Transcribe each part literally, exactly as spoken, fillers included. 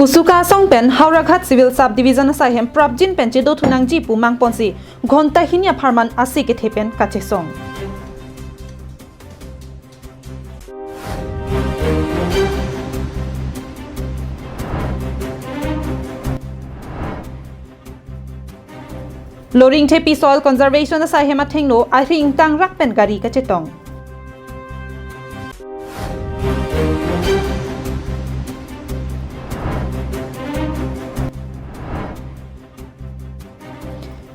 Usuka asong pen Howraghat Civil Sub Division asai hem prapjin pen chedo thunangji pu mangponsi ghonta hini apharman ase kethe pen kachesong. Loringthepi Soil Conservation asai hem athengno ahri ingtangrak pen gari kachetong.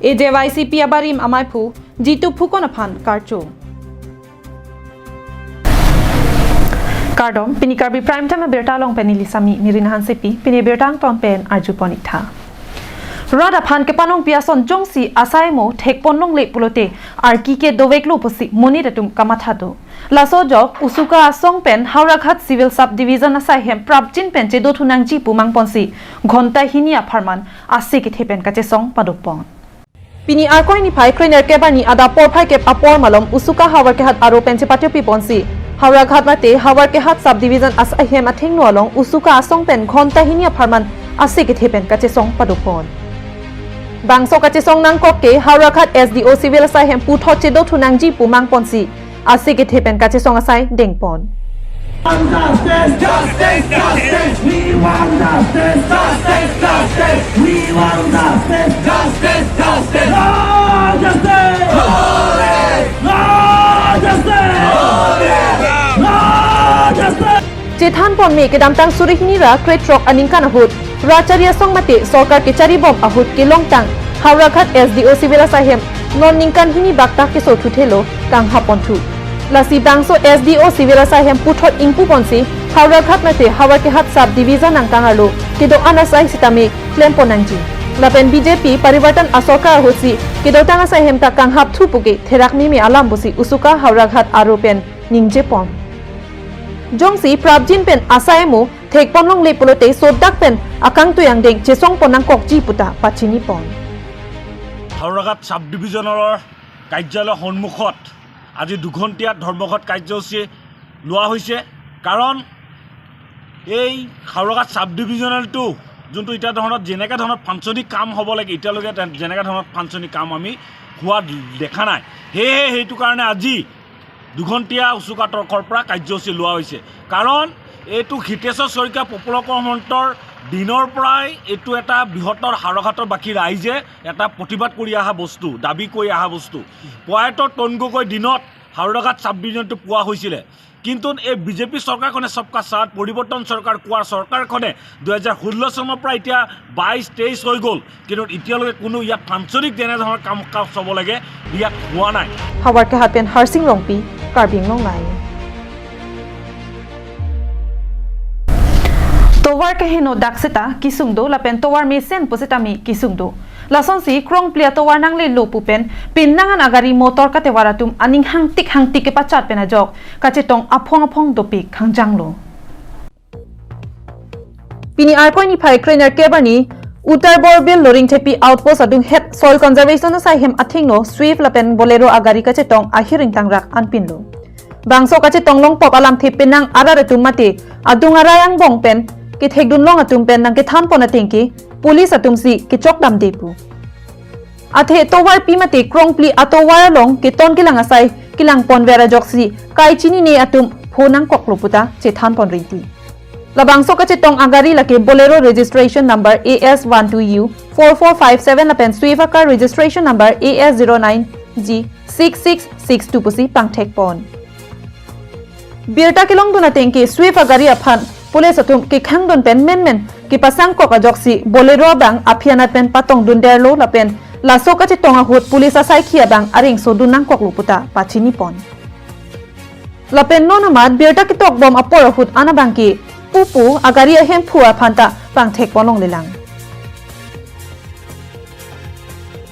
A J Y C P abarim amaiphu Jitu Phukon aphan karcho. Kardom, pini Karbi Prime Time abirta along pen neli Sami Mirina Hansepi, pini birta angton pen arjupon iktha. Rat aphan kepanongpi ason jongsi asai mo thekponlongle pulote arki ke doveklo pusi monit atum kamatha do. Laso ajok Usuka asong pen Howraghat Civil Sub Division asai hem prapjin pen chedo thunangji pu mangponsi ghonta hini apharman ase kethe pen kachesong padopon. Pini Arkoi niphai krenerkep arni adap porphai kep apor malom Usuka havar kehat aro pen chepatiopiponsi Howraghat mate havar kehat sub division asai hem athengno along Usuka asong pen ghonta hini apharman ase kethe pen kachesong padopon. Bangso kachesong nangkok ke Howraghat S D O civil asai hem puthot chedo thunangji pu mangponsi ase kethe pen kachesong asai dengpon. Justice, justice, justice. We want justice, justice, justice. We want justice, justice, justice. No justice. No justice. No justice. Chethanpon me kedamtang suri hini ra krethrok aningkan ahut Rachari asong mate sorkar kecharibom ahut kelongtang Howraghat S D O civil asai hem non ningkan hini bakta keso thuthelo kanghaponthu. Lasi bangso S D O civil asai hem puthot ingpuponsi Howraghat mate havar kehat sub division angkang arlo kedo-an asai sitame klempon nangji. Lapen B J P Parivartan asorkar ahutsi kedotang asai hem ta kanghapthu puke therak meme alam pusi Usuka Howraghat aro pen ningjepon. Jongsi prapjin pen asai mo thekponlongle pulote sodak pen akangtui angdeng chesongpon nangkokji puta pachinipon. Howraghat ছাব ডিভিজনৰ কাৰ্যালয়ৰ সন্মুখত আজি দুঘণ্টীয়া ধৰ্মঘট কাৰ্যসূচী লোৱা হৈছে। কাৰণ এই হাওৰাঘাট ছাব ডিভিজনেলটো যোনটো এতিয়া ধৰণত যেনেকৈ ধৰণত ফাংচনিং কাম হ'ব লাগে, এতিয়ালৈকে তেন-, যেনেকৈ ধৰণত ফাংচনিং কাম আমি হোৱা দেখা নাই। সেয়েহে সেইটো কাৰণে আজি দুঘণ্টীয়া উচুকা তৰ্কৰ পৰা কাৰ্যসূচী লোৱা হৈছে। কাৰণ এইটো হিতেশ্বৰ শইকীয়া, প্ৰফুল্ল কহন্তৰ দিনৰ পৰাই এইটো এটা বৃহত্তৰ হাওৰাঘাটৰ বাকী ৰাইজে এটা প্ৰতিবাদ কৰি অহা বস্তু, দাবী কৰি অহা বস্তু। প্ৰয়াত তৰুণ গগৈ দিনত হাওৰাঘাট ছাব ডিভিজনটো পোৱা হৈছিলে, কিন্তু এই বিজেপি চৰকাৰখনে, সবকা সাথ পৰিৱৰ্তন চৰকাৰ কোৱা চৰকাৰখনে দুহেজাৰ ষোল্ল চনৰ পৰা এতিয়া বাইছ তেইছ হৈ গ'ল, কিন্তু এতিয়ালৈকে কোনো ইয়াত ফাংচনিং যেনে ধৰণৰ কাম কাজ হ'ব লাগে, ইয়াত হোৱা নাই। Havar kehat pen Harsing Rongpi, Karbi Anglong Live. Tovar keheno dak seta kisung do lapen tovar mesen pusitame kisung do. Lasonsi krongpli atovar nanglelo pu pen pin nangan agari motor katevar atum aning hangtik hangtik kepachat pen ajok kachetong aphong aphong dopik hangjanglo. Pini Arkoi niphai krenerkep arni Uttar Borbil Loringthepi Outpost adunghet Soil Conservation asai hem athengno Swift lapen Bolero agari kachetong ahir ingtangrak anpinlo. Bangso kachetong longpop alamthe penang arat atum mate adung arai angbong pen kethekdunlong atum pen nangkethanpon ateng ke police atumsi kechokdamde pu. Athe tovarpi mate krongpli atovar along keton kelang asai kelangponver ajoksi kai chinine atum pho nangkoklo puta chethanpon rinti. Labangso kachetong agari lake Bolero registration number A S one two U four four five seven lapen Swift acar registration number A S zero nine G six six six two pusi pangthekpon. Birta kelongdun ateng ke Swift agari aphan police atum kekhangdun pen menmen kepasangkok ajoksi Bolero abang aphi anat pen patongdunderlo lapen laso kachetong ahut police asaikhi abang areng sodun nangkoklo puta pachinipon. Lapen non amat birta ketokbom apor ahut an abang ke pupu agari ahemphu aphan ta pangthekponlonglelang.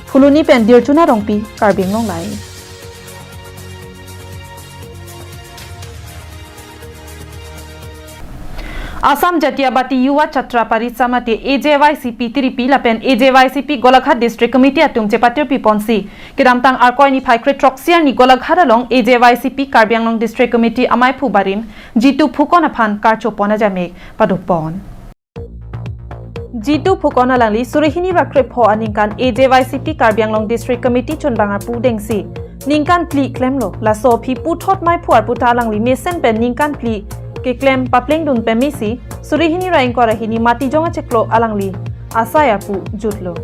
Phuloni pen Dirchuna Rongpi, Karbi Anglong Live. Assam Jatiya Bati Yuva Chhatra Parishad mate A J Y C P Tiripi lapen A J Y C P Golaghat District Committee atum chepatiopiponsi kedamtang Arkoi niphai krethrok sirni Golaghat along A J Y C P Karbi Anglong District Committee amaiphu barim Jitu Phukon aphan karchopon ajamek padopon. Jitu Phukon alangli suri hini ra krepho aningkan A J Y C P Karbi Anglong District Committee chunbang arpu dengsi ningkan phli klemlo. Laso aphi puthot maiphu arpu ta alangli mesen pen ningkan phli keklem paplengdun pemesi suri hini ra ingkoi ra hini Matijong achiklo alangli asai arpu jutlo.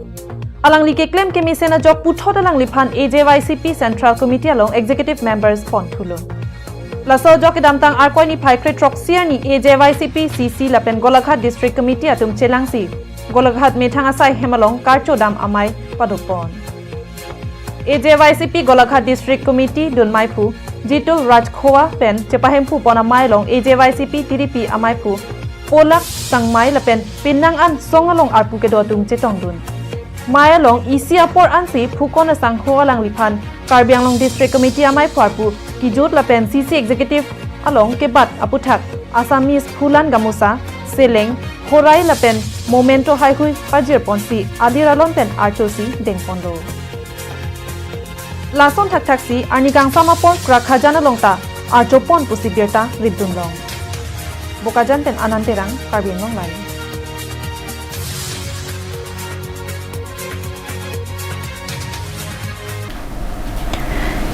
Alangli keklem kemesen ajok puthot alangliphan A J Y C P Central Committee along Executive Members ponthulo. Laso ajok kedamtang Arkoi niphai kre throksi arni A J Y C P C C lapen Golaghat District Committee atum chelangsi Golaghat methang asai hem along karchodam amei padopon. A J Y C P Golaghat District Committee dunmaiphu Jitul Rajkhowa pen chepahemphu pon amei along A J Y C P tiripi ameiphu Polak Sangmai lapen penang an song along arpu kedo atum chetongdun. Mei along isi apor ansi Phukon asangho alangliphan Karbi Anglong District Committee ameiphu arpu kijut lapen C C Executive along kebat aputhak Assamese phulan gamosa, seleng, horai lapen memento haihui pajirponsi alir alon pen archosi dengponlo. Lason thakthaksi arni kangsam apor Krakhajan along ta archopon pusi birta ripdunlong. Bokajan pen Anand Terang, Karbi Anglong Live.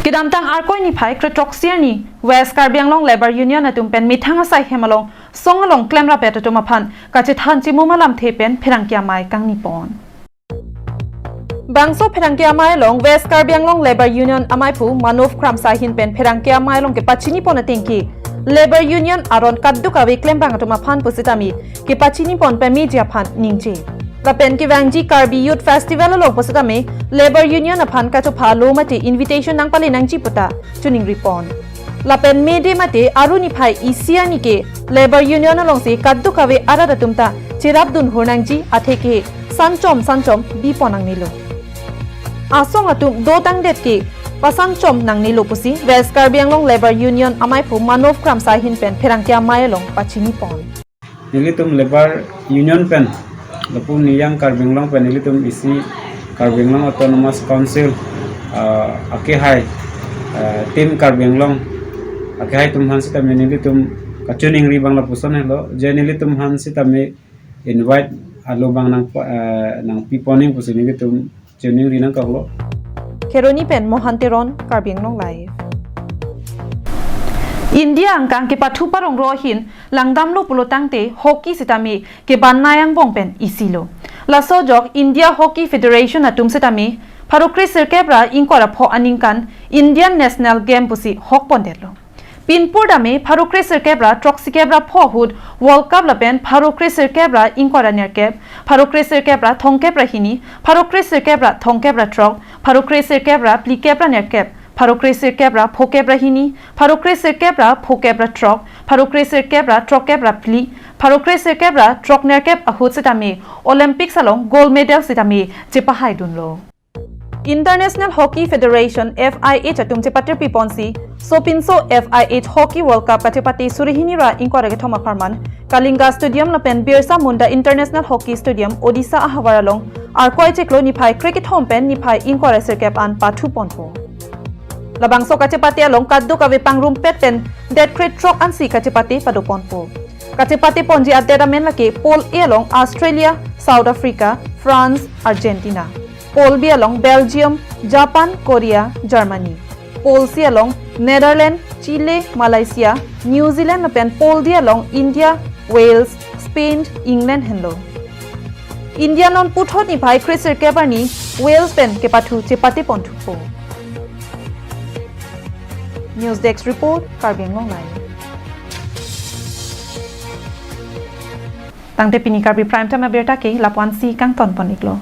Kedamtang Arkoi niphai kre throksi arni West Karbi Anglong Labour Union atum pen methang asai hem along song along klemrapet atum aphan kachethan chimum alamthe pen pherangke amei kangnipon. Bangso pherangke amei along West Karbi Anglong Labour Union ameiphu Manov Kramsa ahin pen pherangke amei along kepachinipon atengke Labour Union aron kadokave klembang atum aphan pusitame kepachinipon pameji aphan ningje. Lapen kevangji Karbi Youth Festival along pusitame Labour Union aphan kachopha lo mate invitation nangpale nangji puta choningripon. Lapen mede mate Aru niphai isi arni ke Labour Union alongsi kadokave arat atum ta cherapdun hur nangji atheke sanchom sanchom bipon nangnelo. Asong atum dotangdet ke pasanchom nangnelo pusi West Karbi Anglong Labour Union ameiphu Manov Kramsa ahin pen pherangke amei along pachinipon. Nelitum Labour Union pen, lapu niyang Karbi Anglong pen nelitum isi Karbi Anglong Autonomous Council, ah, akehai, ah, Team Karbi Anglong akehai atum aphan sitame nelitum kachiningri abang lapuson helo, je nelitum aphan sitame invite alo abang nang, ah, nangpipon ning pusi nelitum chiningri nangkoklo. Kheroni pen Mohan Teron, Karbi Anglong Live. India angkang kepathu parongro ahin langdamlo pulo tangte hockey sitame keban nai angbong pen isilo. Laso ajok India Hockey Federation atum sitame pharo kre sirkep ra ingkoi ra pho aningkan Indian National Game pusi hokpondetlo. Pinpur dame pharo kre sirkep ra throksikep ra pho ahut World Cup lapen pharo kre sirkep ra ingkoi ra nerkep, pharo kre sirkep ra thomkep ra hini, pharo kre sirkep ra thomkep ra throk, pharo kre sirkep ra phlikep ra nerkep, pharo kre sirkep ra phokep ra hini, pharo kre sirkep ra phokep ra throk, pharo kre sirkep ra throkkep ra phli, pharo kre sirkep ra throknerkep ahut sitame Olympics along gold medal sitame chepahaidunlo. International Hockey Federation, F I H atum chepatirpiponsi sopinso F I H Hockey World Cup kachepate suri hini ra ingkoi ra kethom apharman Kalinga Stadium lapen Birsa Munda International Hockey Stadium, Odisha ahavar along Arkoi chiklo niphai kre kethom pen niphai ingkoi ra sirkep an pathuponpo. Labangso kachepate along kadokave pangrumpet pen det kre throk ansi kachepate padoponpo. Kachepateponji adet amen lake Pool A along Australia, South Africa, France, Argentina. Pool B along Belgium, Japan, Korea, Germany. Pool C along Netherlands, Chile, Malaysia, New Zealand lapen Pool D along India, Wales, Spain, England henlo. India non puthot niphai kre sirkep arni Wales pen kepathu chepateponthupo. News Desk Report, Karbi Anglong Live. Tangte pini Karbi Prime Time abirta ke lapu-ansi kangtonpon-iklo.